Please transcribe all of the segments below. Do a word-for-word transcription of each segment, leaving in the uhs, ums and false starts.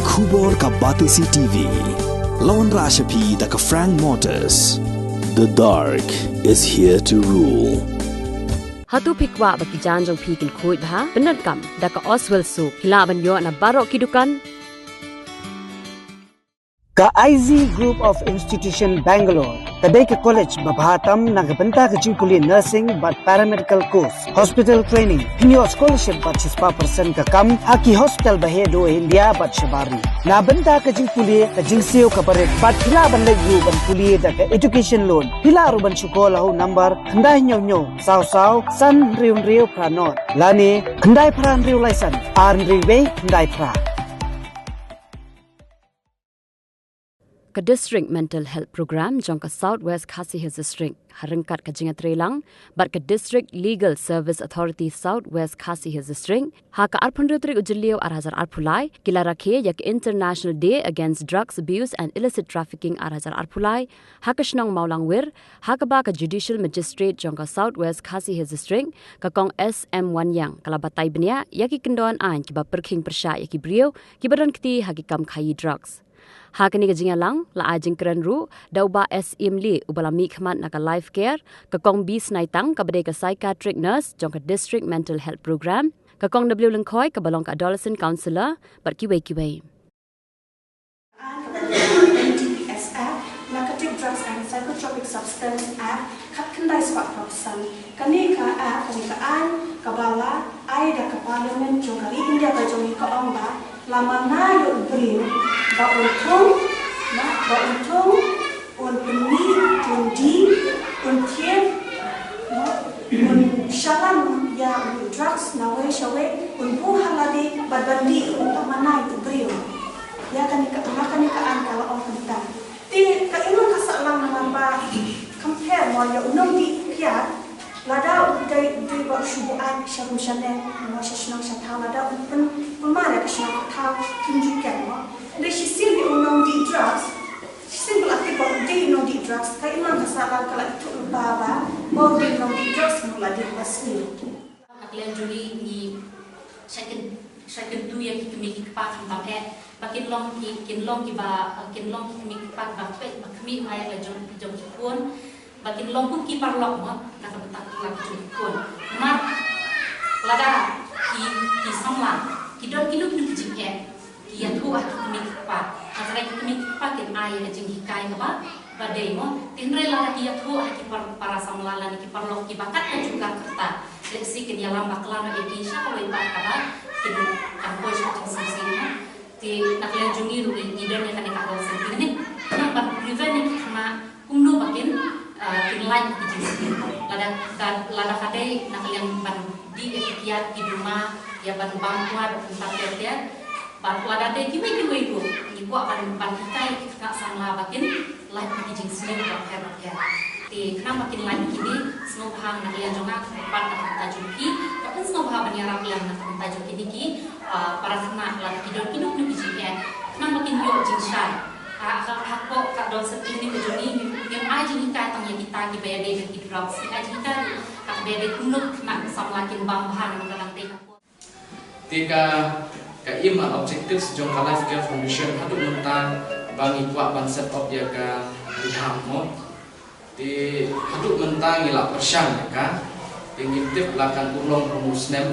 Khubor ka Batesi T V. La wanrah sha phi da ka Frank Motors. The dark is here to rule. Hato phi kwah ba ki jaiñ jong phi kin khuid bha? Pyndonkam da ka Oswell Soap. Phi lah ban ïoh na baroh ki dukan. Ka I Z Group of Institution Bangalore ka dei ka college ba bha tam na ka bynta ka jingpule nursing bad paramedical course, hospital training. Phin ïoh scholarship bad shispah percent ka kam ha ki hospital ba heh duh India bad shabar ri. Na bynta ka jingpule, ka jingsiew kaba rit bad phi lah ban leit ruh ban pule da ka education loan. Phi lah ruh ban shu call ha u number khyndai hynñiew hynñiew saw saw san hynriew hynriew phra nod lane khyndai phra hynriew lai san ar hynriew wei khyndai phra. Ka District Mental Health Program jong ka South West Khasi Hills District, ha ryngkat ka jingïatreilang bad ka District Legal Service Authority South West Khasi Hills District, ha ka arphew hynriew tarik u Jylliew ar hajar arphew lai, ki la rakhe ïa ka International Day Against Drugs Abuse and Illicit Trafficking ar hajar arphew lai, ha ka shnong Mawlangwir, ha kaba ka Judicial Magistrate jong ka South West Khasi Hills District, ka Kong S M Wanïang, ka la batai bniah ïa ki kyndon aiñ kiba pyrkhing pyrshah ïa ki briew kiba don kti ha ki kam khaïi drugs. Ha kane ka jingïalang, la ai jingkren ruh da u Bah S Imli, uba la mihkhmat na ka Life Care, ka Kong B Snaitang, kaba dei ka psychiatric nurse jong ka District Mental Health Program, ka Kong W Lyngkhoi, kaba long ka adolescent counselor, bad kiwei kiwei. Aiñ kaba ong N D P S Act, Narcotic Drugs and Psychotropic Substance Act, khatkhyndai spah phra phew san. Kane ka Act, kane ka aiñ kaba la ai da ka Parliament jong ka ri India ka jong ngi ka ong ba la mana ïa u briew ba un thung, na, ba un thung, un pynmih, un die, un thied, na, un shalan ïa u drugs na wei sha wei, un buh ha lade bad ban die, un tang mana ïa u briew. Ïa kane ka, ïa kane ka aiñ ka la ong kumta. Te ka imlang ka sahlang namar ba compare mo ïa u nongdih kiad, lada u dei, u dei ba u shu buaid sha rum sha neng, mo sha shnong sha thaw, lada u pyn, pynmar ïa ka shnong ka thaw kim ju kem mo. Dei shisien ïa u nongdih drugs, shisien ba la tip ba u dei u nongdih drugs, ka imlang ka sahlang ka la ithuh lypa ba, ba u dei u nongdih drugs, mo la dei ba sniew. Ka khlem juli ngi shait kyn, shait kyntu ïa ki kmie ki kpa khamtam eh ba kin long ki, kin long kiba, kin long ki kmie ki kpa ba peit ba khmih ïa la jong, jong ki khun, ba kin long kum ki paralok mo na ka bynta la ki jong ki khun. Namar lada ki, ki samla ki don kino kino ki jingeh, ki ïathuh ha ki kmie ki kpa. Hynrei ki kmie ki kpa kin ai ïa ka jinghikai kaba, ba dei mo. Hynrei lada ki ïathuh ha ki par-, para samla lane ki paralok kiba kat ka jong ka rta, lehse kin ïalam bakla noh ïa ki sha kawei pat kaba kin, kan poi sha jingsngewsih mo. Te na ka liang jong ngi ruh ngi don ïa kane ka hok sha ki kmie. Namar ban prevent ïa ki khynnah kumno ba kin, ah, kin lait ki jingsniew. Lada, lada, lada ka dei na ka liang ban dih ïa ki kiad ki duma, ïa ban bam kwah da kumta ter ter. Bad lada dei kiwei kiwei ruh ngi kwah ban, ban hikai ïa ki khynnah samla ba kin lait na ki jingsniew bapher bapher. Te khnang ba kin lait kine, sngewbha na ka liang jong nga, kyrpad na ka bynta jong phi, ba phin sngewbha ban ïarap lang na ka bynta jong kine ki, ah, para khynnah lada ki don kino kino ki jingeh, khnang ba kin ïoh jingshai. Ha, ha, ha, ko ka dol sa kine ka jong ngi, ngim ai jinghikai tang ïa kita kiba ïadei bad ki drugs, ngi ai jinghikai ruh ha kaba ïadei kumno khynnah samla kin bam bha na ka dang dei ka por. Te ka, ka aim and objectives jong ka Life Care Foundation haduh mynta ba ngi kwah ban set up ïa ka rehab mo. Te haduh mynta ngi la pyrshang ïa ka. Te ngim tip la kan urlong kumno snem.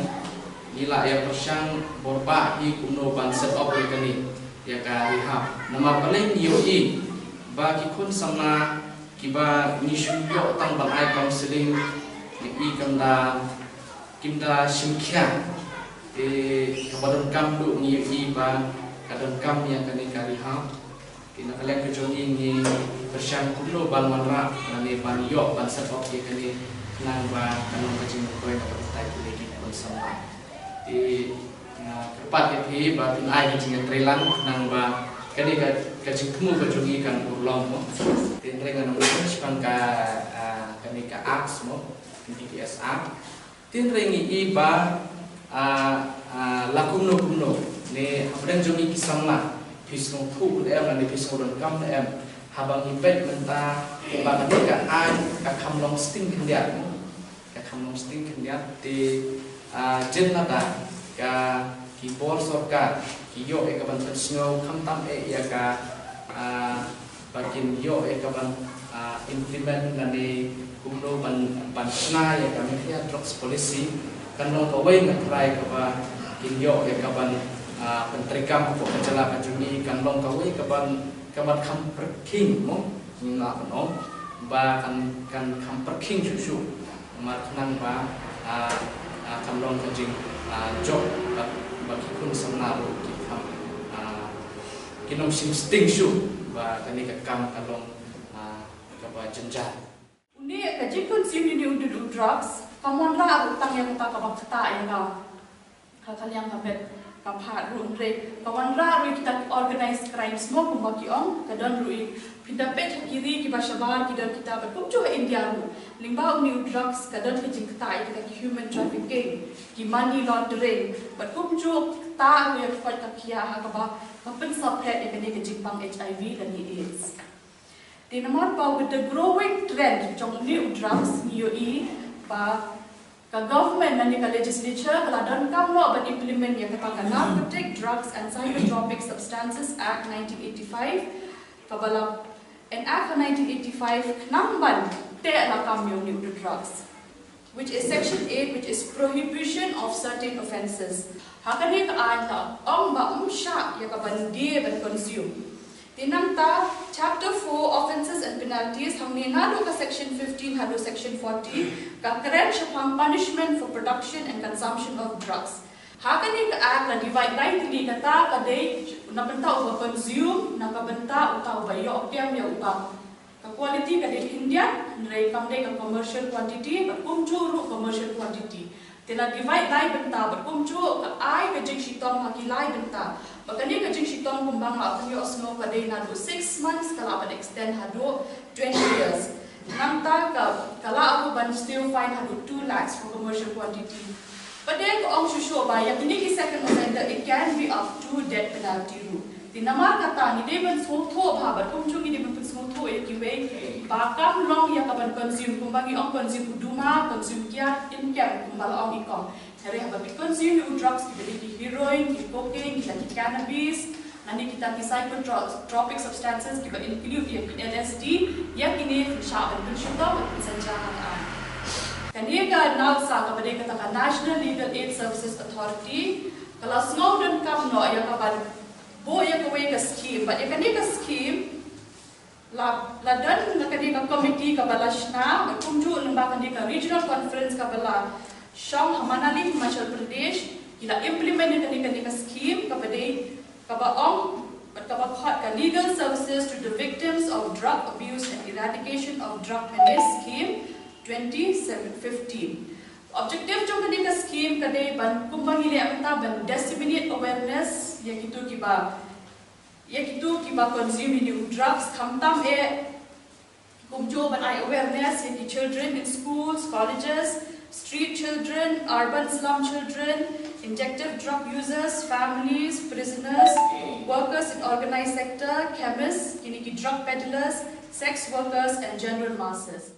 Ngi la ïa pyrshang bor bha hi kumno ban set up ïa kane, ïa ka rehab. Namar balei ngi ïohi ba ki khun samla kiba ngi shu ïoh tang ban ai counseling, ngi i kam da kim da shim khia. Te kaba donkam duh ngi ïohi ba ka donkam ïa kane ka rehab. Te na ka liang ka jong ngi ngi pyrshang kumno ban wanrah lane ban ïoh ban set up ïa kane khnang ba kan long ka jingmyntoi na ka bynta kine ki khun samla. Te nga kyrpad ïa phi ba phin ai ka jingïatreilang khnang ba kane ka, ka jingthmu ka jong ngi kan urlong mo. Te hynrei ngan ong shaphang ka, ah, kane ka Act mo, N D P S Act. Te hynrei ngi i ba, ah, ah, la kumno kumno ne hapdeng jong ngi ki samla, phi sngewthuh ne em, ne phi sngewdonkam ne em, haba ngi peit mynta ba kane ka aiñ ka kham long sting khyndiat, ka kham long sting khyndiat te, ah, jen lada ka ki bor sorkar ïoh ïa ka ban pynsngew khamtam eh ïa ka, ah, ba kin ïoh ïa ka ban, ah, implement lane kumno ban, ban shna ïa ka Meghalaya Drugs Policy, kan long kawei na trai kaba kin ïoh ïa ka ban, ah, pyntreikam hapoh ka jylla ka jong ngi, kan long kawei ka ban, ka ban kham pyrkhing mo, na ban ong ba kan, kan kham pyrkhing shuh shuh. Namar khnang ba, ah, ah, kan long ka jing, ah, jop ba, ba ki khun samla ruh ki kham, ah, kin ym shim sting shuh ba kane ka kam ka long, ah, kaba jynjar. Une ka jingconsume ïa une u drugs kam wanrah ruh tang ïa kata kaba ktah ïa ka, ha ka liang ka met ka phad ruh, hynrei ka wanrah ruh ïa kita ki organized crimes mo, kumba ki ong, ka don ruh ïa, phin da peit ha ki ri kiba shabar ki don kita, bad kumjuh ha India ruh. Lyngba une u drugs ka don ka jingktah ïa kita ki human trafficking, ki money laundering, bad kumjuh ktah ruh ïa ka koit ka khiah ha kaba ka pynsaphriang ïa kane ka jingpang HIV lane AIDS. Te namar ba with the growing trend jong une u drugs, ngi ïohi ba ka government lane ka legislature ka la donkam noh ban implement ïa kata ka Narcotic Drugs and Psychotropic Substances Act nineteen eighty-five, kaba la enact ha nineteen eighty-five khnang ban teh lakam ïa une u drugs, which is section eight, which is prohibition of certain offences. Ha kane ka aiñ la ong ba ym shah ïa ka ban die ban consume. Te nangta chapter four, offences and penalties, hangne naduh ka section fifteen haduh section forty, ka kren shaphang punishment for production and consumption of drugs. Ha kane ka act la divide lai tylli, kata ka dei na bynta uba consume, na ka bynta uta uba ïoh kem ïa uba Ka quality ka dei khyndiat, hynrei kam dei ka commercial quantity, bad kumjuh ruh commercial quantity. Te la divide lai bynta, bad kumjuh ka ai ka jingshitom ha ki lai bynta. Bad kane ka jingshitom kumba nga la pynïohsngew ka dei naduh six months ka la ban extend haduh twenty years. Nangta ka, ka la ruh ban siew fine haduh two lakhs for commercial quantity. Bad dei ka ong shuh shuh ba ïa kine ki second offender it can be up to death penalty ruh. Te namar kata ngi dei ban sngewthuh bha, bad kumjuh ngi dei ban pynsngewthuh ïa kiwei ba kam long ïa ka ban consume, kumba ngi ong consume u duma, consume kiad, im kem kumba la ong i kong. Hynrei haba phi consume ïa u drugs kiba dei ki heroin, ki cocaine, kita ki cannabis, lane kita ki psychotropic substances kiba include ïa ki L S D, ïa kine phin shah ban pynshitom, ban pynsynshar ha ka aiñ. Kane ka NALSA kaba dei kata ka National Legal Aid Services Authority ka la sngew donkam noh ïa ka ban buh ïa kawei ka scheme, bad ïa kane ka scheme la, la don na kane ka committee kaba la shna, bad kumjuh lyngba kane ka regional conference kaba la shong ha Manali, Himachal Pradesh, ki la implement ïa kane, kane ka scheme kaba dei, kaba ong, bad kaba khot ka Legal Services to the Victims of Drug Abuse and Eradication of Drug Menace Scheme twenty fifteen. Objective jong kane ka scheme ka dei ban, kumba ngi leh mynta, ban disseminate awareness ïa kito kiba, ïa kito kiba consume ïa une u drugs, khamtam eh kumjuh ban ai awareness ïa ki children in schools, colleges, street children, urban slum children, injective drug users, families, prisoners, workers in organised sector, chemists, kine ki drug peddlers, sex workers and general masses.